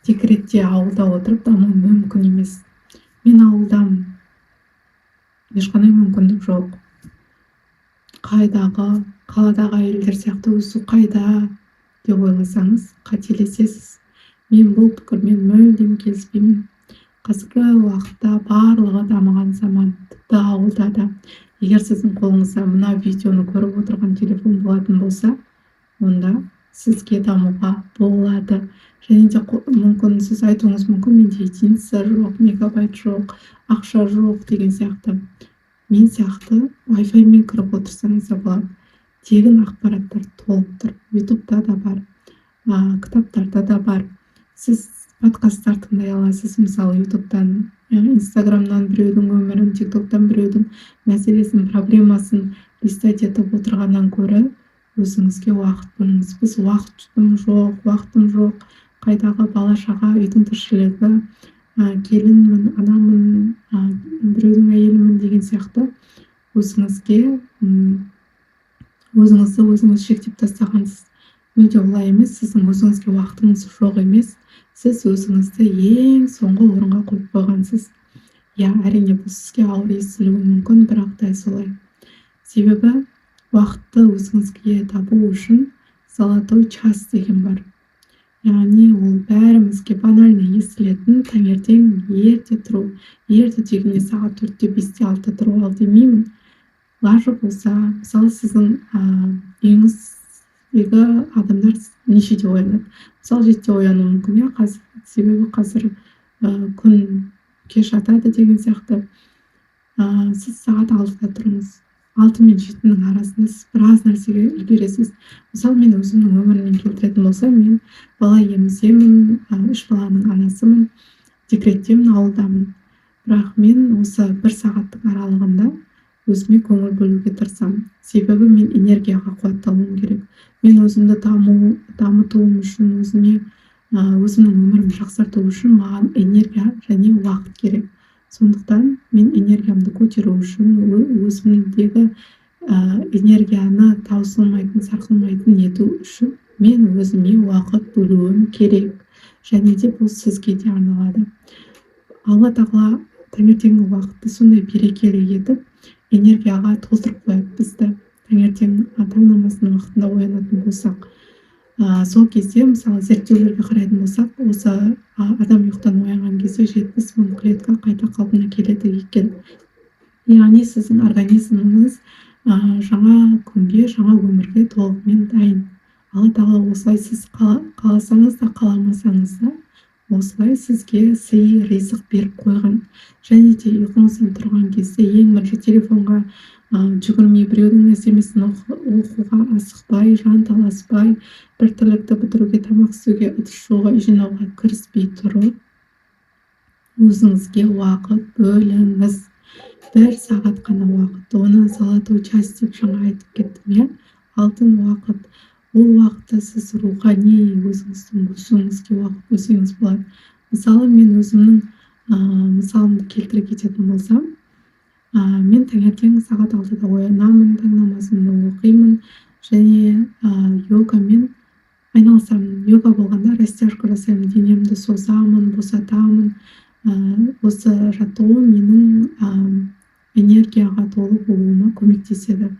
Декретте, ауылда отырып даму мүмкін емес. Мен ауылдамын, ешқандай мүмкіндік жоқ. Қайдағы қаладағы әйелдер сияқты өсу қайда деп ойласаңыз, қателесесіз. Мен бұл пікірмен мүлдем келіспеймін. Қазіргі уақытта барлығы дамыған заман, тіпті ауылда да. Егер сіздің қолыңызда мына видеоны көріп отырған телефон болатын болса, онда сізге дамуға болады. Және де мүмкін сіз айтуыңыз мүмкін: «Менде единица жоқ, мегабайт жоқ, ақша жоқ» деген сияқты. Мен сияқты Wi-Fi мен кіріп отырсаңыз да болады. Тегін ақпараттар толып тұр, Ютубта да бар, кітаптарда да бар. Сіз подкасттар тыңдай аласыз, мысалы, Ютубтан, Инстаграмнан біреудің өмірін, Тиктоктан біреудің мәселесін, проблемасын листать етіп отырғаннан гөрі өзіңізге уақыт бөліңіз. Біз «уақытым жоқ, уақытым жоқ, қайдағы бала шаға, үйдің тіршілігі, келінмін, анамын, біреудің әйелімін» деген сияқты өзіңізге өзіңізді өзіңіз шектеп тастағансыз. Мүлде олай емес. Сіздің өзіңізге уақытыңыз жоқ емес, сіз өзіңізді ең соңғы орынға қойып қойғансыз. Иә, әрине, бұл сізге ауыр естілуі мүмкін, бірақ дәл солай. Себебі уақытты өзіңізге табу үшін золотой час деген бар, яғни ол бәрімізге банально естілетін таңертең ерте тұру. Ерте дегенде сағат 4-те, 5-те, 6-да тұрып ал демеймін. Лажы болса, мысалы, сіздің үйіңіздегі адамдар нешеде оянады? Мысалы, 7-де оянуы мүмкін, иә, қазір, себебі қазір күн кеш атады деген сияқты. Сіз сағат 6-да тұрыңыз. 6 мен 7-нің арасында сіз біраз нәрсеге үлгересіз. Мысалы, мен өзімнің өмірімнен келтіретін болсам, мен бала еміземін, үш баланың анасымын, декреттемін, ауылдамын. Бірақ мен осы бір сағаттың аралығында өзіме көңіл бөлуге тырысамын, себебі мен энергияға қуатталуым керек. Мен өзімді дамытуым үшін, өзіме, өзімнің өмірімді жақсарту үшін маған энергия және уақыт керек. Сондықтан мен энергиямды көтеру үшін, өзімдегі энергияны таусылмайтын, сарқылмайтын ету үшін мен өзіме уақыт бөлуім керек. Және де бұл сізге де арналады. Алла Тағала таңертеңгі уақытты сондай берекелі етіп, энергияға толтырып қояды бізді. Таңертең таң намазының уақытында оянатын болсақ, сол кезде, мысалы, зерттеулерге қарайтын болсақ, осы адам ұйқыдан оянған кезде 70 000 клетка қайта қалпына келеді екен. Яғни сіздің организміңіз жаңа күнге, жаңа өмірге толығымен дайын. Алла Тағала осылай, сіз қаласаңыз да, қаламасаңыз да, осылай сізге сый ризық беріп қойған. Және де ұйқыңыздан тұрған кезде ең бірінші телефонға жүгірмей, біреудің СМС-ін оқуға асықпай, жанталаспай, бір тірлікті бітіруге, тамақ істеуге, ыдыс жууға, үй жинауға кіріспей тұрып, өзіңізге уақыт бөліңіз. Бір сағат қана уақыт. Оны золотой час деп жаңа айтып кеттім, иә, алтын уақыт. Ол уақытта сіз рухани өзіңіздің өсуіңізге уақыт бөлсеңіз болады. Мысалы, мен өзімнің мысалымды келтіре кететін болсам, мен таңертең сағат 6-да оянамын, таң намазымды оқимын және йогамен айналысамын. Йога болғанда, растяжка жасаймын, денемді созамын, босатамын. Осы жаттығу менің энергияға толы болуыма көмектеседі.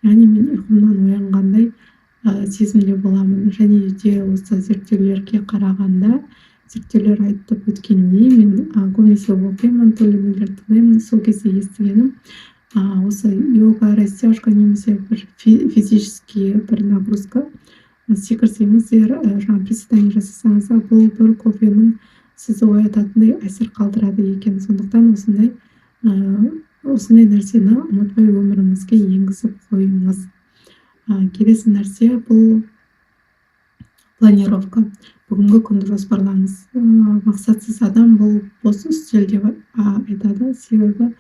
Яғни мен ұйқымнан оянғандай сезімде боламын. Және де осы зерттеулерге қарағанда, зерттеулер айтып өткендей, мен көбінесе оқимын, түрлі нелерді тыңдаймын. Сол кезде естігенім, осы йога, растяжка немесе бір физический бір нагрузка, секірсеңіздер, жаңағы приседание жасасаңыздар, бұл бір кофенің сізді оятатындай әсер қалдырады екен. Сондықтан осындай нәрсені ұмытпай өміріңізге енгізіп қойыңыз. Келесі нәрсе — бұл планировка. Бүгінгі күнді жоспарлаңыз. Мақсатсыз адам — бұл бос үстел деп айтады, себебі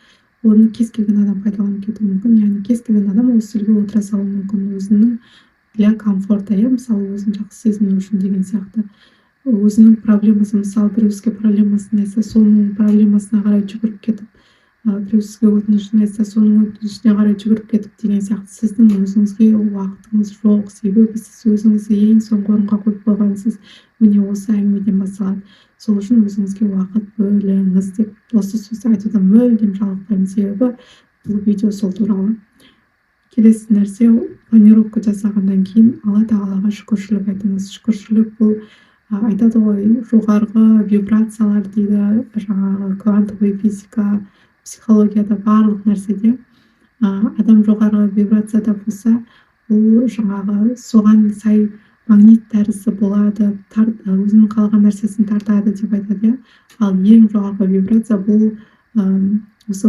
оны кез келген адам пайдаланып кетуі мүмкін. Яғни кез келген адам ол үстелге отыра салуы мүмкін өзінің для комфорта, иә, мысалы, өзін жақсы сезіну үшін деген сияқты. Өзінің проблемасы, мысалы, біреу сізге проблемасын айтса, соның проблемасына қарай жүгіріп кетіп, Біреу сізге өтінішін айтса, соның өтінішіне қарай жүгіріп кетіп деген сияқты. Сіздің өзіңізге уақытыңыз жоқ, себебі сіз өзіңізді ең соңғы орынға қойып қойғансыз. Міне осы әңгімеден басталады. Сол үшін өзіңізге уақыт бөліңіз деп осы сөзді айтудан мүлдем жалықпаймын, себебі бұл видео сол туралы. Келесі нәрсе, планировка жасағаннан кейін Алла тағалаға шүкіршілік айтыңыз. Шүкіршілік бұл айтады ғой, жоғарғы вибрациялар дейді, жаңағы квантовый физика, психологияда барлық нәрседе адам жоғарғы вибрацияда болса, ол жаңағы соған сай магнит тәрізді болады, өзінің қалаған нәрсесін тартады деп айтады, иә. Ал ең жоғарғы вибрация бұл осы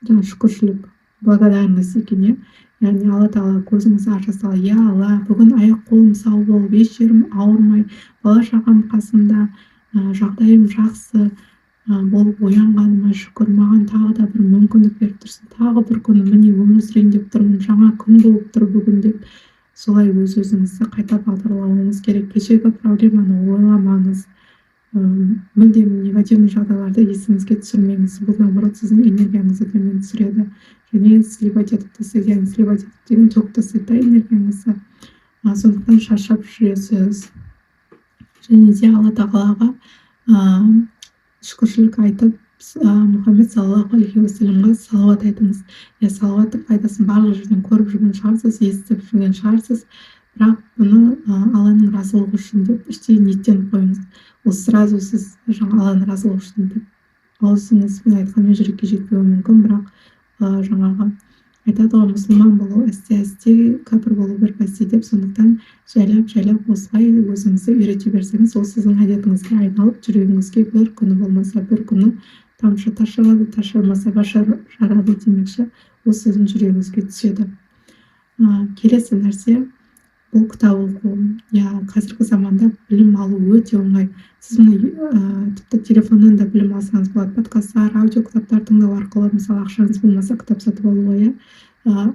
жаңа шүкіршілік, благодарность екен, иә. Яғни Алла тағала көзіңізді аша сала, я Алла, бүгін аяқ қолым сау болып, еш жерім ауырмай, бала шағам қасымда, жағдайым жақсы болып оянғаныма шүкір, маған тағы да бір мүмкіндік беріп тұрсың, тағы бір күн міне өмір сүрейін деп тұрмын, жаңа күн болып тұр бүгін деп солай өз-өзіңізді қайта бағдарлауыңыз керек. Кешегі проблеманы ойламаңыз, мүлдем негативный жағдайларды есіңізге түсірмеңіз. Бұл наоборот сіздің энергияңызды төмен түсіреді және сливать етіп тастайды, яғни сливать етіп деген төгіп тастайды да энергияңызды. Сондықтан шаршап жүресіз. Және де Алла тағалаға шүкіршілік айтып, Мұхаммед саллаллаху алейхи уассаламға салауат айтыңыз. Я салауаттың пайдасын барлық жерден көріп жүрген шығарсыз, естіп жүрген шығарсыз, бірақ бұны Алланың разылығы үшін деп іштей ниеттеніп қойыңыз. Ол сразу сіз жаңа Алланың разылығы үшін деп аузыңызбен айтқанмен жүрекке жетпеуі мүмкін, бірақ жаңағы айтады ғой, мұсылман болу әсте-әсте, кәпір болу бір пәсте деп. Сондықтан жайлап-жайлап осылай өзіңізді үйрете берсеңіз, ол сіздің әдетіңізге айналып, жүрегіңізге бір күні болмаса бір күні тамшы тас жарады, тас жармаса бас жарады демекші, ол сіздің жүрегіңізге түседі. Келесі нәрсе бұл кітап оқу. Я қазіргі заманда білім алу өте оңай. Сіз мына тіпті телефоннан да білім алсаңыз болады. Подкасттар, аудио кітаптар тыңдау арқылы, мысалы, ақшаңыз болмаса кітап сатып алуға, иә.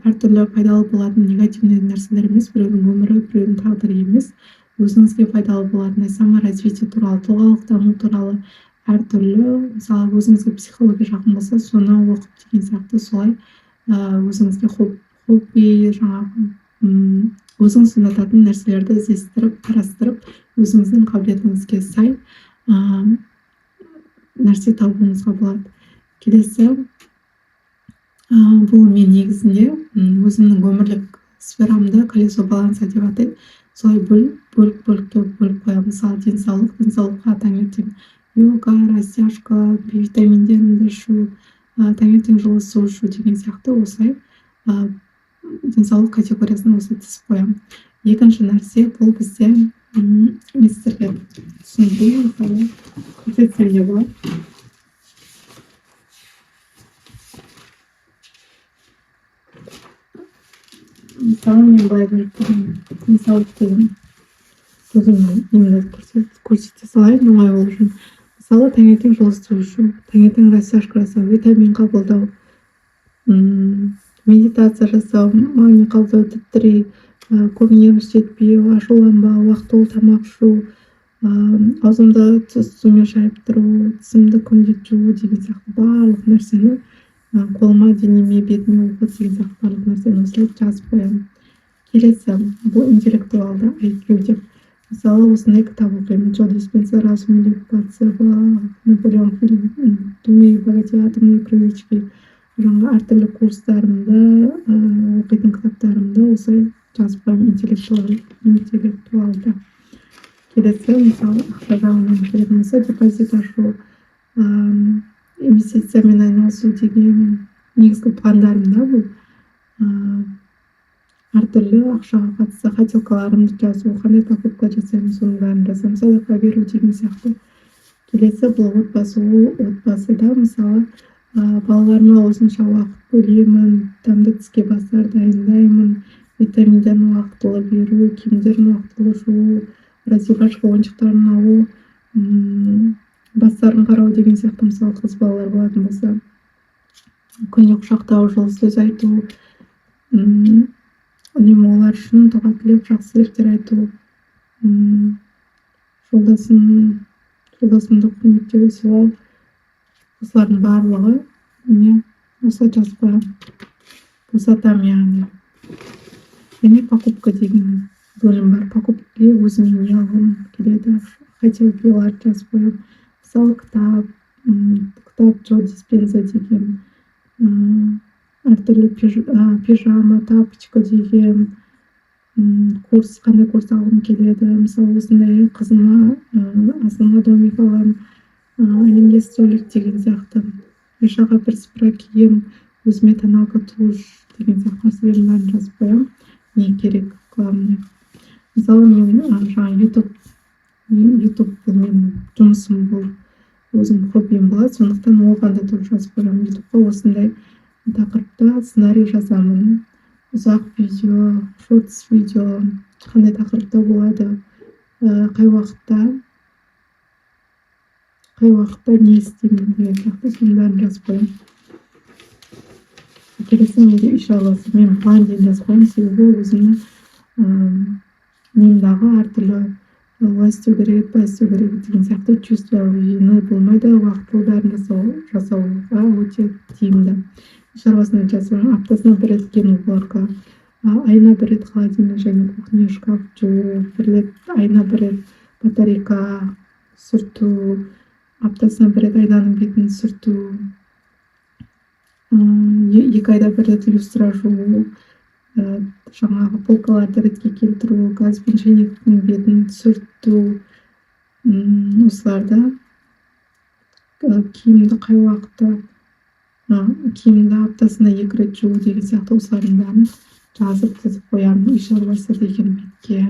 Әртүрлі пайдалы болатын негативный нәрселер емес, біреудің өмірі, біреудің тағдыры емес, өзіңізге пайдалы болатын саморазвитие туралы, тұлғалық даму туралы әртүрлі, мысалы, өзіңізге психология жақын болса, соны оқып деген сияқты, солай өзіңізге хобби, жаңағы өзіңіз ұнататын нәрселерді іздестіріп, қарастырып, өзіңіздің қабілетіңізге сай нәрсе табуыңызға болады. Келесі, бұл мен негізінде өзімнің өмірлік сферамды колесо баланса деп атайды. Солай бөліп бөлікке бөліп қоямын. Мысалы, денсаулық, денсаулыққа таңертең йога, растяжка, витаминдерімді ішу, таңертең жылы су ішу деген сияқты, осылай денсаулық категориясын осылай тізіп қоямын. Екінші нәрсе бұл бізде, мен сіздерге түсіндірейін, мысалы, көрсетсем де болады. Мысалы, мен былай бөліп қойдым. Денсаулық деген өзімнің немді көрсете салайын, оңай болу үшін. Мысалы, таңертең жылы су ішу, таңертең растяжка жасау, витамин қабылдау, медитация жасау, магний қабылдау, Д3, көп нерві жетпеу, ашуланбау, уақытылы тамақ ішу, аузымды тұз сумен шайып тұру, тісімді күнде жуу деген сияқты барлық нәрсені, қолыма, денеме, бетіме уход деген сияқты барлық нәрсені осылай жазып қоямын. Келесі бұл интеллектуалды IQ деп. Мысалы, осындай кітап оқимын. Джо Диспенза, Разум или плацебо, Наполеон Хилл, Думай, богатей, Атомные привычки. Жаңа әртүрлі курстарымды, оқитын кітаптарымды осылай жазып қоямын интеллектуалды. Келесі, мысалы, ақша жағынан келетін болса, депозит ашу, инвестициямен айналысу деген негізгі пландарым да бұл. Әртүрлі ақшаға қатысты хотелкаларымды жазу, қандай покупка жасаймын, соның бәрін жазамын, садақа беру деген сияқты. Келесі бұл отбасы. Ол отбасыда, мысалы, балаларыма осынша уақыт бөлемін, дәмді тіске басар дайындаймын, витаминдерін уақытылы беру, киімдерін уақытылы жуу, раздевашка ойыншықтарын алу, бастарын қарау деген сияқты. Мысалы, қыз балалар болатын болса, күнде құшақтау, жылы сөз айту, үнемі олар үшін дұға тілеп, жақсы тілектер айту, жолдасымды құрметтеу, сыйлау, Осылардың барлығы, міне, осылай жазып қоямын, босатамын яғни. Және «Покупка» деген бөлім бар. Покупкаге өзіме не алғым келеді, хотелкиларды жазып қоямын. Мысалы, кітап, Джо Диспенза деген, әртүрлі пижама, тапочка деген, курс, қандай курс алғым келеді. Мысалы, осындай қызыма, Асылға домик аламын, Әлемге столик деген сияқты, Айшаға бірсыпыра киім, өзіме тоналка, тушь деген сияқты нәрселердің бәрін жазып қоямын, не керек главное. Мысалы, мен жаңа Ютуб бұл менің жұмысым болып, өзім хоббиім болады, сондықтан оған да тоже жазып қоямын. Ютубқа осындай тақырыпта сценарий жазамын, ұзақ видео, шортс видео қандай тақырыпта болады, қай уақытта не істеймін деген сияқты, соның бәрін жазып қоямын. Келесі менде үй шаруасы. Мен бұған дейін жазып қоямын, себебі өзімнің миымдағы әртүрлі олай істеу керек еді, былай істеу керек еді деген сияқты чувство вины болмайды. Уақытылы бәрін жасауға өте тиімді. Үй шаруасын жазамын: аптасына бір рет генуборка, айына бір рет холодильник және кухня, шкаф жуу, бір рет, айына бір рет батарейка сүрту, аптасына бір рет айнаның бетін сүрту, 2 айда бір рет люстра жуу, жаңағы полкаларды ретке келтіру, газ бен шәйнектің бетін сүрту, осыларды, киімді қай уақытта, киімді аптасына екі рет жуу деген сияқты, осылардың бәрін жазып, тізіп қоямын «Үй шаруасы» деген бетке.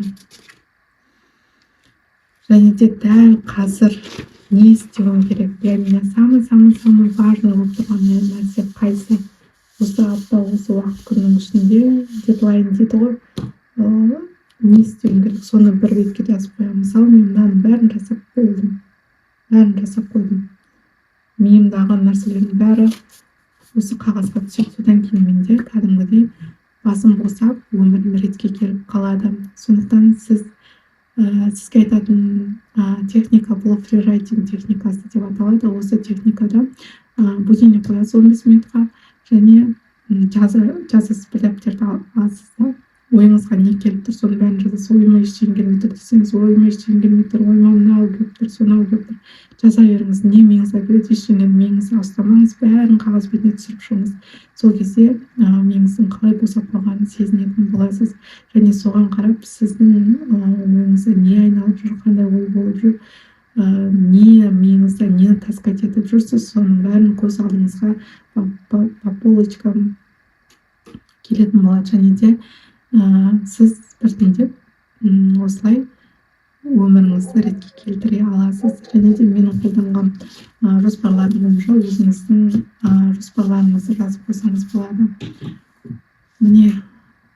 Және де дәл қазір не істеуім керек, для меня самый самый самый важный болып тұрған нәрсе қайсы осы апта, осы уақыт, күннің ішінде, дедлайн дейді ғой, не істеуім керек, соны бір бетке жазып қоямын. Мысалы, мен мынаның бәрін жасап болдым, бәрін жасап қойдым. Миымдағы нәрселердің бәрі осы қағазға түседі. Содан кейін менде кәдімгідей басым босап, өмірім ретке келіп қалады. Сондықтан сізге айтатын техника, бұл фрирайтинг техникасы деп аталады. Осы техникада будильник қоясыз 15 минутқа және жазасыз, бір дәптерді аласыз да, ойыңызға не келіп тұр, соның бәрін жазасыз. Ойыма ештеңе келмей тұр десеңіз, ойыма ештеңе келмей тұр, ойыма мынау келіп тұр, сонау келіп тұр, жаза беріңіз. Не миыңызға келеді, ештеңені миыңызға ұстамаңыз, бәрін қағаз бетіне түсіріп шығыңыз. Сол кезде миыңыздың қалай босап қалғанын сезінетін боласыз және соған қарап сіздің ойыңызда не айналып жүр, қандай ой болып жүр, не миыңызда нені таскать етіп жүрсіз, соның бәрін көз алдыңызға по полочкам келетін болады. Және де сіз біртіндеп осылай өміріңізді ретке келтіре аласыз. Және де менің қолданған жоспарларым бойынша өзіңіздің жоспарларыңызды жазып қойсаңыз болады. Міне,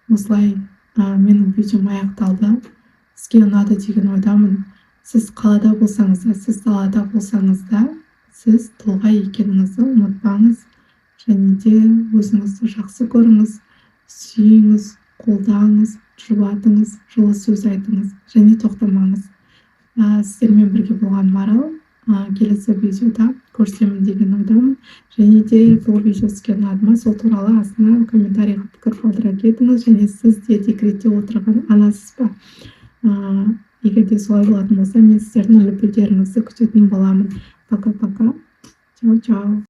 осылай менің видеом аяқталды. Сізге ұнады деген ойдамын. Сіз қалада болсаңыз да, сіз далада болсаңыз да, сіз тұлға екеніңізді ұмытпаңыз және де өзіңізді жақсы көріңіз, сүйіңіз, қолдаңыз, жұбатыңыз, жылы сөз айтыңыз және тоқтамаңыз. Сіздермен бірге болған Марал. Келесі видеода көрісемін деген ойдамын. Және де бұл видео сізге ұнады ма, сол туралы астына комментарийға пікір қалдыра кетіңіз. Және сіз де декретте отырған анасыз ба? Егер де солай болатын болса, мен сіздердің лүпілдеріңізді күтетін боламын. Пока пока, чао чао.